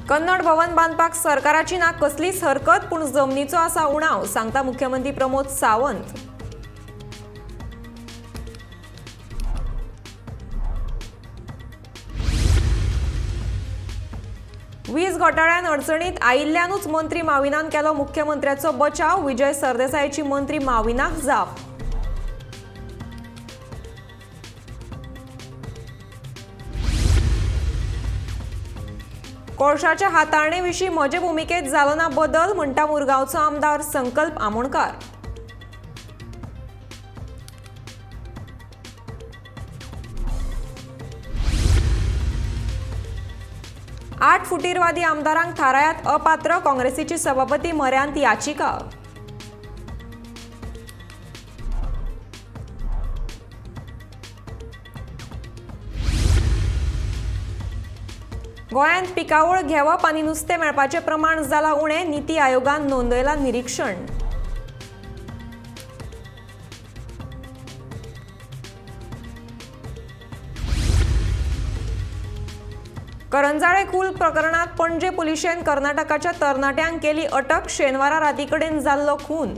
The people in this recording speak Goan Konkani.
कन्नड भवन बांदपाक सरकाराची ना कसलीच हरकत, पूण जमनीचो आसा उणाव, सांगता मुख्यमंत्री प्रमोद सावंत. वीज घोटाळ्यान अडचणीत आयिल्ल्यानूच मंत्री माविनान केलो मुख्यमंत्र्याचो बचाव. विजय सरदेसायाची मंत्री माविनाक जाप. कोळशाच्या हाताळणे विशीं म्हजे भुमिकेत जालो ना बदल, म्हणटा मुरगांवचो आमदार संकल्प आमोणकार. आठ फुटीरवादी आमदारांक थारायात अपात्र, काँग्रेसीची सभापती म्हऱ्यांत याचिका. गोंयांत पिकावळ घेवप आनी नुस्तें मेळपाचें प्रमाण जालां उणें, निती आयोगान नोंदयलां निरिक्षण. करंजाळे खून प्रकरणात पणजे पुलिशेन कर्नाटकाच्या तरणाट्यांक केली अटक. शेनवारा रातीकडेन जाल्लो खून.